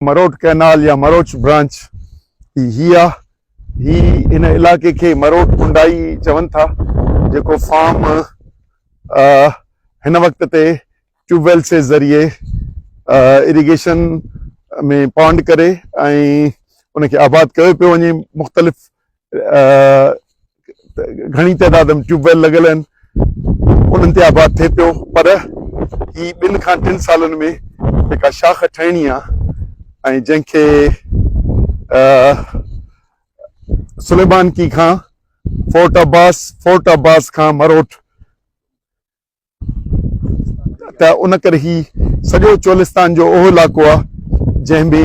Marot canal يا مروچ branch هي هي آ. هي هن علائقي کي مروٽ ڪنڊائي چون ٿا جيڪو فارم هن وقت تي ٽيوب ويلس جي ذريعي اريگيشن ۾ پانڊ ڪري ۽ ان کي آباد ڪيو پيو وڃي. مختلف گهڻي تعداد ۾ ٽيوب ويل لڳل آهن انهن تي آباد ٿئي پيو پر هي ٻن کان ٽن سالن ۾ جيڪا شاخ ٺهڻي آ ۽ جنهن کي سليمانڪي کان فورٽ عباس فورٽ عباس کان مروٽ ته ان ڪري هي سڄو چولستان جو اهو علائقو آهي جنهن ۾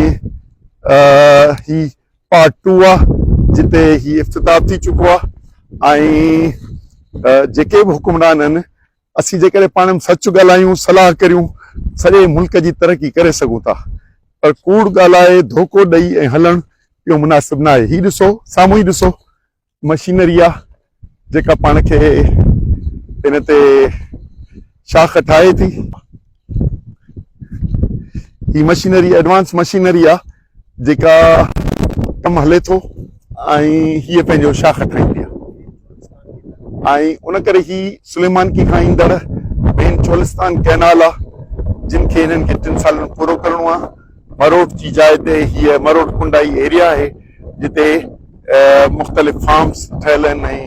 هي پارٽ ٽو آهي جتي هي افتتاح ٿي چڪو آهي ۽ جيڪي به حڪمران آهن اسين جيڪڏهن پاڻ ۾ سچ ڳالهايون صلاح ڪريون سڄي ملڪ جي ترقي ڪري سگهون ٿا پر ڪوڙ ڳالهائي ڌوڪو ڏئي ۽ هلڻ اهو مناسب نه آهي هي ڏسو سامهون ئي ڏسو مشينري آ جيڪا پاڻ کي ان تي شاخ ٺاهي ٿي. هي مشينري ايڊوانس مشينري آ جيڪا ڪم هلي ٿو ۽ هيء پنهنجو شاخ ٺاهيندي آ ۽ ان ڪري هي سليمانڪي کان ايندڙ مين چولستان ڪئنال آ جن کي هنن کي ٽن سالن پورو ڪرڻو آ. مروٽ جي جاء تي هيء مروٽ ڪنڊائي ايريا آهي جتي مختلف فارمز ٺهيل آهن ۽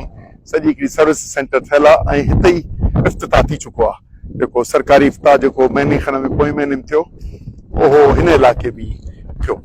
سڄي هڪڙي سروس سينٽر ٺهيل آهي ۽ هتي ئي افتتاح ٿي چڪو آهي جيڪو سرڪاري افتتاح جيڪو مهيني کن ۾ پوئين مهيني ۾ ٿيو اهو هن علائقي ۾ ٿيو.